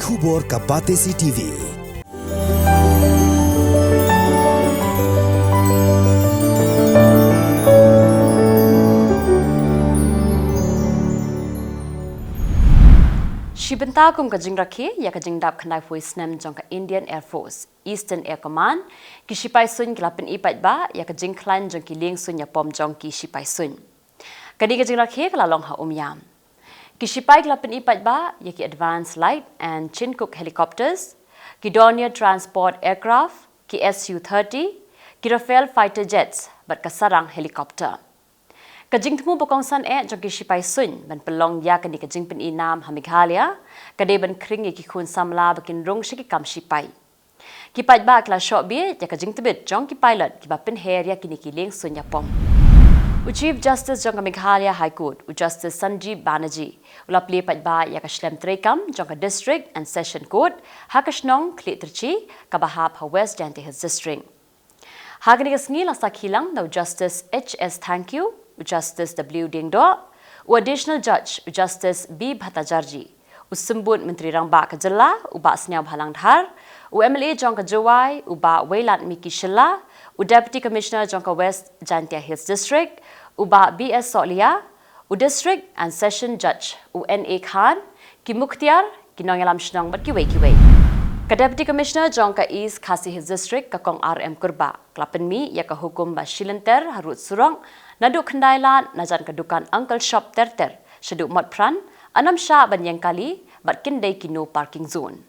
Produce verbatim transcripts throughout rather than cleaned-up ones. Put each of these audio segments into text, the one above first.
Khubor ka Batesi T V. Shi bynta kum ka jingrakhe ïa ka jingdap khyndai phew snem jong ka Indian Air Force, Eastern Air Command, ki shipai suiñ ki la pyni paidbah ïa ka jingkhlaiñ jong ki lieng suiñ ïapom jong ki shipai suiñ. Kane ka jingrakhe ka la long ha Umiam. Ki shipai ki la pyni paidbah ïa ki Advanced Light and Chinook Helicopters, ki Dornier Transport Aircraft, ki S U thirty, ki Rafale Fighter Jets bad ka Sarang Helicopter. Ka jingthmu ba kongsan eh jong ki shipai suiñ ban pynlong ïa kane ka jingpyni nam ha Meghalaya ka dei ban khring ïa ki khun samla ba kin rung sha ki kam shipai. Ki paidbah ki la shoh bieit ïa ka jingtbit jong ki pilot kiba pynher ïa kine ki lieng suiñ ïapom. U Chief Justice jong ka Meghalaya High Court, u Justice Sanjeev Banerjee, u la plie paidbah ïa ka shlem treikam jong ka District and Session Court ha ka shnong Khliehtriew kaba hap ha West Jaintia Hills District. Ha kane ka sngi la sakhi lang da u Justice H S Thangkhiew, u Justice W Diengdoh, u Additional Judge, u Justice B Bhattacharjee, u Symbud Myntri Rangbah ka Jylla, u Bah Sniawbhalang Dhar, u M L A jong ka Jowai, u Bah Wailadmiki Shylla, u Deputy Commissioner jong ka West Jaintia Hills District, u Bah B S Sohliya, u District and Session Judge, u N A Khan, ki Mukhtiar, ki nongïalam shnong bad kiwei kiwei. Ka Deputy Commissioner jong ka East Khasi Hills District, ka Kong R M Kurbah, ka la pynmih ïa ka hukum ba shi lynter ha rud surok, naduh khyndai lad na jan ka dukan Uncle Shop ter ter shaduh Motphran, yn ym shah ban ïeng kali bad kin dei ki no parking zone.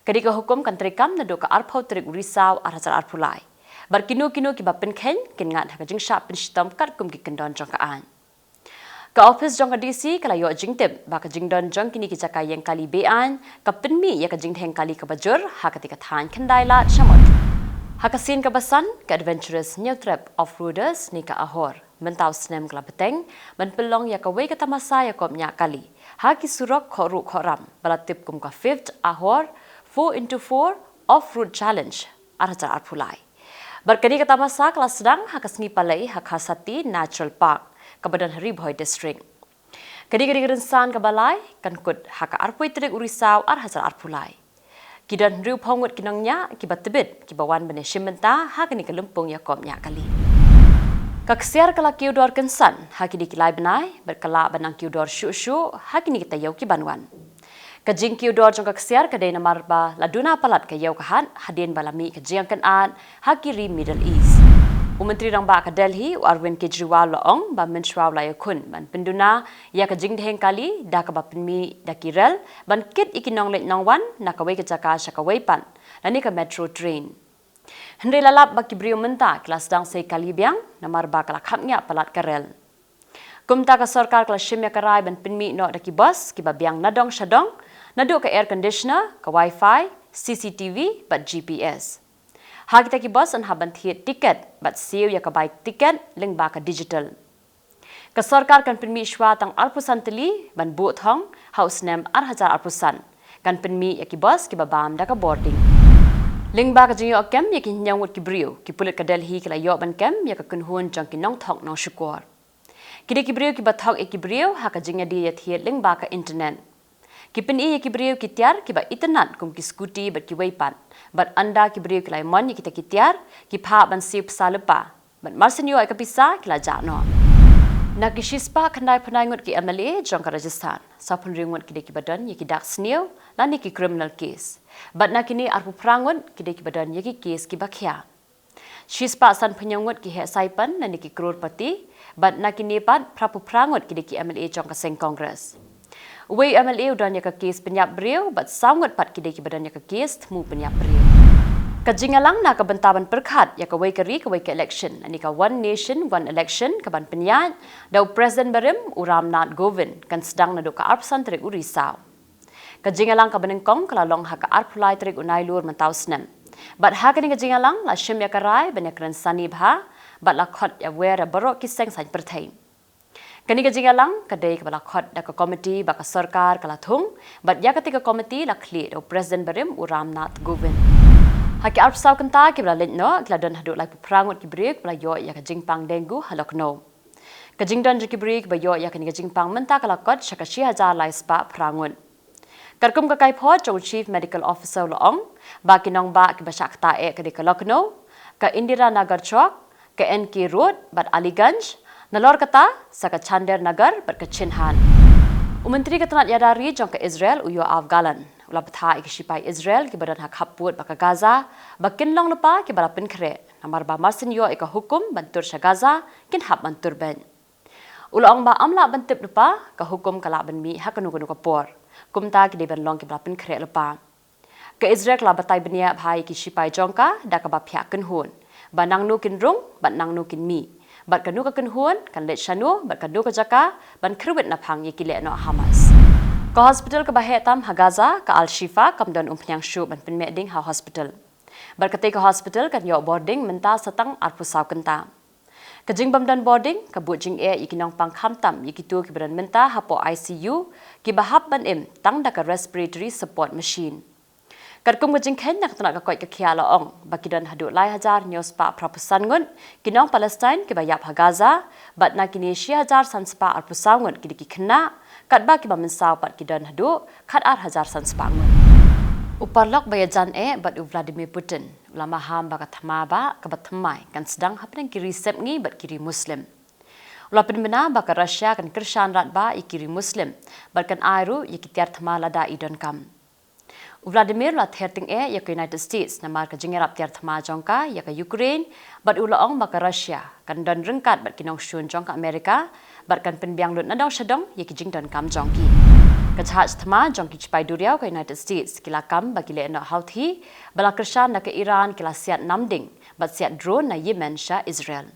Kane ka hukum kan treikam naduh ka arphew tarik u Risaw ar hajar arphew lai. Bad kino kino kiba pynkheiñ kin ngat ha ka jingshah pynshitom katkum ki kyndon jong ka aiñ. Ka ophis jong ka D C ka la ïoh jingtip ba ka jingdon jong kine ki jaka ïeng kali be-aiñ ka pynmih ïa ka jingdheng kali kaba jur ha katei ka thaiñ khyndai lad sha Motphran. Ha ka sien kaba san, ka Adventurous Hynñiewtrep Off-Roaders ne ka AHOR mynta u snem ka la bteng ban pynlong ïa kawei ka tamasa ïakop ñiah kali ha ki surok khohruh khohram ba la tip kum ka Fifth AHOR four into four Off-Road Challenge ar hajar arphew lai. Bad kane ka tamasa ka la sdang ha ka sngi Palei ha Kharsathi Natural Park kaba don ha Ri Bhoi District. Kane ka dei ka rynsan kaba lai, kan kut ha ka arphew tarik u Risaw ar hajar arphew lai. Ki don hynriewphew ngut ki nongñiah kiba tbit kiba wan ban ïashim bynta ha kane ka lympung ïakop ñiah kali. Ka ksiar ka la kiew dor kynsan ha kine ki lai bnai bad ka lah ban nang kiew dor shuh shuh ha kine ki taïew ki ban wan. Ka jingkiew dor jong ka ksiar ka dei namar ba la duna palat ka ïew ka hat hadien ba la mih ka jingïakynad ha ki ri Middle East. U Myntri Rangbah ka Delhi, u Arvind Kejriwal, u la ong ba mynshuwa u la ïakhun ban pynduna ïa ka jingdheng kali da kaba pynmih da ki rel ban kit ïa ki nongleit nongwan na kawei ka jaka sha kawei pat lane ka metro train. Hynrei la lap ba ki briew mynta ki la sdang sei kali biang namar ba ka la khapngiah palat ka rel. Kumta ka sorkar ka la shim ïa ka rai ban pynmih noh da ki bus kiba biang na dong sha dong, naduh ka air conditioner, ka wifi, C C T V bad G P S. Ha kita ki bus yn hap ban thied tiket bad siew ïa ka bai tiket lyngba ka digital. Ka sorkar kan pynmih shuwa tang arphew san tylli ban buh thong ha u snem ar hajar arphew san. Kan pynmih ïa ki bus kiba bam da ka boarding. Lyngba ka jingïoh kem ïa ki hynñiew ngut ki briew, ki pulit ka Delhi ki la ïoh ban kem ïa ka kynhun jong ki nongthok nongshukor. Ki dei ki briew kiba thok ïa ki briew ha ka jingïadie ïathied lyngba ka internet. Ki pyni ïa ki briew ki tiar kiba itynnad kum ki scooty bad kiwei pat. Bad ynda ki briew ki la ïamon ïa kita ki tiar, ki phah ban siew pisa lypa. Bad mar shen ïoh ïa ka pisa ki la jah noh. Na ki shispah khyndaiphew ngut ki M L A jong ka Rajasthan, sawphew hynriew ngut ki dei kiba don ïa ki dak sniew lane ki criminal case. Bad na kine arphew phra ngut ki dei kiba don ïa ki case kiba khia. Shispah sanphew hynñiew ngut ki heh saipan lane ki crorepati, bad na kine pat phraphew phra ngut ki dei ki M L A jong ka seng Congress. Uwei u M L A u don ïa ka case pynïap briew bad saw ngut pat ki dei kiba don ïa ka case thmu pynïap briew. Ka jingïalang na ka bynta ban pyrkhat ïa kawei ka ri kawei ka election lane ka One Nation One Election kaban pynïaid da u President barim u Ram Nath Kovind kan sdang naduh ka arphew san tarik u Risaw. Ka jingïalang kaba nyngkong ka la long ha ka arphew lai tarik u Nailur mynta u snem. Bad ha kane ka jingïalang la shim ïa ka rai ban ïakren sani bha bad la khot ïawer ïa baroh ki seng saiñ pyrthei. Kane ka jingïalang ka dei kaba la khot da ka komiti ba ka sorkar ka la thung, bad ïa katei ka komiti la khlieh da u President barim u Ram Nath Kovind. Ha ki arphew saw kynta kiba la leit noh ki la don haduh laiphew phra ngut ki briew kiba la ïoh ïa ka jingpang dengue ha Lucknow. Ka jingdon jong ki briew kiba ïoh ïa kane ka jingpang mynta ka la kot sha ka shi hajar lai spah phra ngut. Katkum ka kaiphod jong u Chief Medical Officer u la ong ba ki nongbah kiba shah ktah eh ka dei ka Lucknow, ka Indira Nagar Chowk, ka N K Road bad Aliganj, nalor kata sa ka Chandernagor bad ka Chinhain. U Myntri ka tnat ïada ri jong ka Israel u Yoav Gallant u la bthah ïa ki shipai Israel kiba don ha khappud bad ka Gaza ba kin long lypa kiba la pynkhreh, namar ba mar syn ïoh ïa ka hukum ban tur sha Gaza kin hap ban tur beit. U la ong ba ym lah ban tip lypa, ka hukum ka lah ban mih ha kano kano ka por. Kumta ki dei ban long kiba la pynkhreh lypa. Ka Israel ka la batai bniah bha ïa ki shipai jong ka da kaba phiah kynhun ba nangno kin rung bad nangno kin mih, bad kano ka kynhun kan leit shano bad kano ka jaka ban kyrwit naphang ïa ki lehnoh Hamas. Ka hospital kaba heh tam ha Gaza, ka Al Shifa, kam don umphniang shuh ban pynmeh ding ha hospital. Bad katei ka hospital kan ïoh bording mynta sa tang arphew saw kynta. Ka jingbym don bording ka bud jingeh ïa ki nongpang, khamtam ïa kito kiba don mynta hapoh I C U, kiba hap ban im tang da ka respiratory support machine. Katkum ka jingkheiñ na ka tnat ka koit ka khiah la ong ba ki don haduh lai hajar hynñiew spah phra phew san ngut ki nong Palestine kiba ïap ha Gaza, bad na kine shi hajar san spah arphew saw ngut ki dei ki khynnah, katba kiba mynsaw pat ki don haduh khat ar hajar san spah ngut. U paralok ba ïajan eh bad u Vladimir Putin u la maham ba ka thma bah kaba thymmai kan sdang hapdeng ki ri sepngi bad ki ri Muslim. U la pynbna ba ka Russia kan kyrshan radbah ïa ki ri Muslim bad kan ai ruh ïa ki tiar thma lada i donkam. U Vladimir u la ther tyngeh ïa ka United States namar ka jingïarap tiar thma jong ka ïa ka Ukraine, bad u la ong ba ka Russia kan don ryngkat bad ki nongshun jong ka America bad kan pynbiang lut nadong shadong ïa ki jingdonkam jong ki. Ka jahaj thma jong ki shipai duriaw ka United States ki la kam ba ki lehnoh Houthi ba la kyrshan da ka Iran ki la siat namding bad siat drone na Yemen sha Israel.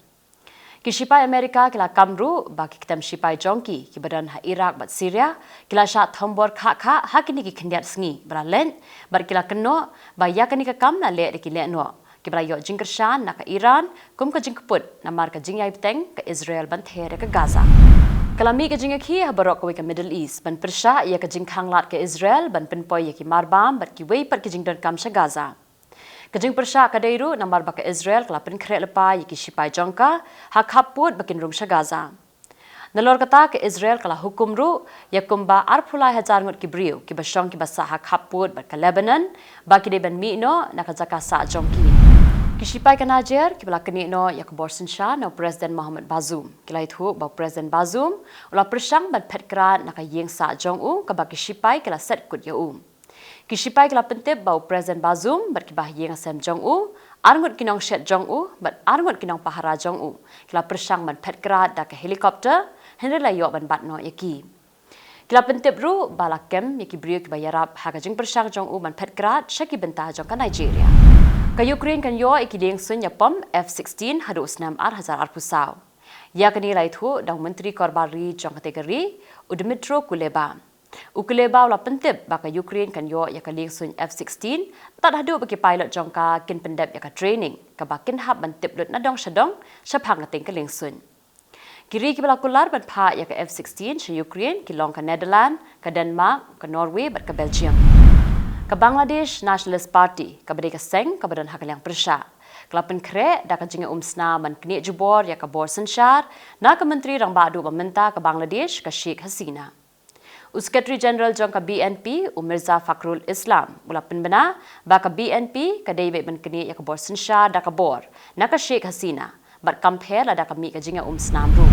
Ki shipai America ki la kam ruh ba ki ktem shipai jong ki kiba don ha Iraq bad Syria ki la shah thombor khah khah ha kine ki khyndiat sngi ba la leit, bad ki la kynnoh ba ïa kane ka kam la leh da ki lehnoh kiba la ïoh jingkyrshan na ka Iran kum ka jingkput namar ka jingïai bteng ka Israel ban ther ïa ka Gaza. Ka la mih ka jingïakhih ha baroh kawei ka Middle East ban pyrshah ïa ka jingkhanglad ka Israel ban pynpoi ïa ki marbam bad kiwei pat ki jingdonkam sha Gaza. Ka jingpyrshah ka dei ruh namar ba ka Israel ka la pynkhreh lypa ïa ki shipai jong ka ha khappud ba kin rung sha Gaza. Nalor kata, ka Israel ka la hukum ruh ïa kumba arphew lai hajar ngut ki briew kiba shong kiba sah ha khappud bad ka Lebanon ba ki dei ban mih noh na ka jaka sah jong ki. Ki shipai ka Niger kiba la knieh noh ïa ka bor synshar na u President Mohamed Bazoum ki la ïathuh ba u President Bazoum u la pyrshang ban phet krad na ka ïing sah jong u kaba ki shipai ki la set kut ïa u. Ki shipai ki la pyntip ba u President Bazoum bad ki bahaïing hasem jong u, ar ngut ki nongshet jong u bad ar ngut ki nongpahara jong u ki la pyrshang ban phet krad da ka helicopter, hynrei la ïoh ban bat noh ïa ki. Ki la pyntip ruh ba la kem ïa ki briew kiba ïarap ha ka jingpyrshang jong u ban phet krad sha ki bynta jong ka Nigeria. Ka Ukraine kan ïoh ïa ki liengsuiñ ïapom F sixteen haduh u snem ar hajar arphew saw. Ïa kane la ïathuh da u Myntri Korbar Ri jong katei ka ri, u Dmytro Kuleba. U Kuleba u la pyntip ba ka Ukraine kan ïoh ïa ka liengsuiñ F sixteen tad haduh ba ki pilot jong ka kin pyndep ïa ka training kaba kin hap ban tip lut nadong shadong shaphang katei ka liengsuiñ. Ki ri kiba la kular ban phah ïa ka F sixteen sha Ukraine ki long ka Netherlands, ka Denmark, ka Norway bad ka Belgium. Ka Bangladesh Nationalist Party, kaba dei ka seng kaba don ha ka liang pyrshah, ka la pynkhreh da ka jingïaumsnam ban knieh jubor ïa ka bor synshar na ka Myntri Rangbah Duh ba mynta ka Bangladesh, ka Sheikh Hasina. U Secretary General jong ka B N P, u Mirza Fakhrul Islam, u la pynbna ba ka B N P ka dei beit ban knieh ïa ka bor synshar da ka bor na ka Sheikh Hasina bad kam pher lada ka mih ka jingïaumsnam ruh.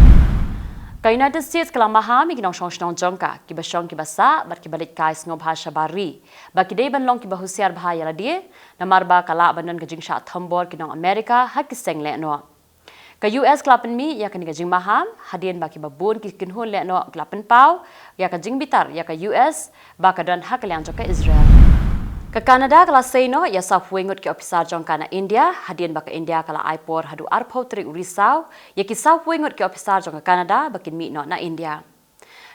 Ka United States ka la maham ïa ki nongshong shnong jong ka kiba shong kiba sah bad kiba leit kai sngewbha shabar ri ba ki dei ban long kiba husiar bha ïa lade, namar ba ka lah ban don ka jingshah thombor ki nong America ha ki seng lehnoh. Ka U S ka la pynmih ïa kane ka jingmaham hadien ba kiba bun ki kynhun lehnoh ki la pynpaw ïa ka jingbitar ïa ka U S ba ka don ha ka liang jong ka Israel. Ka Canada ka la sei noh ïa sawphew wei ngut ki ophisar jong ka na India hadien ba ka India ka la ai por haduh arphew tarik u Risaw ïa ki sawphew wei ngut ki ophisar jong ka Canada ba kin mih noh na India.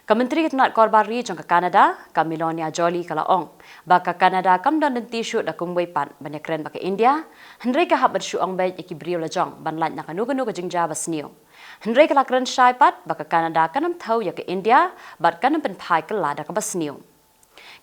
Ka Myntri ka tnat Korbar Ri jong ka Canada, ka Melania Joly, ka la ong ba ka Canada kam don lynti shuh da kumwei pat ban ïakren bad ka India, hynrei ka hap ban shu ong beit ïa ki briew la jong ban lait na kano kano ka jingjia ba sniew. Hynrei ka la kren shai pat ba ka Canada kan ym thew ïa ka India bad kan ym pynphai kylla da kaba sniew.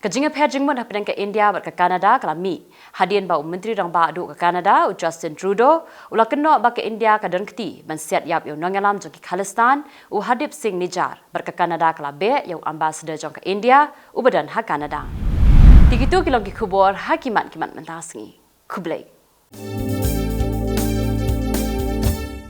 Ka jingïapher jingmut hapdeng ka India bad ka Canada ka la mih hadien ba u Myntri Rangbah Duh ka Canada, u Justin Trudeau, u la kynnoh ba ka India ka don kti ban siat ïap ïa u nongïalam jong ki Khalistan, u Hardeep Singh Nijjar, bad ka Canada ka la beh ïa u Ambassador jong ka India uba don ha Canada. Te kito ki long ki khubor ha ki mat ki mat mynta ka sngi. Khublei.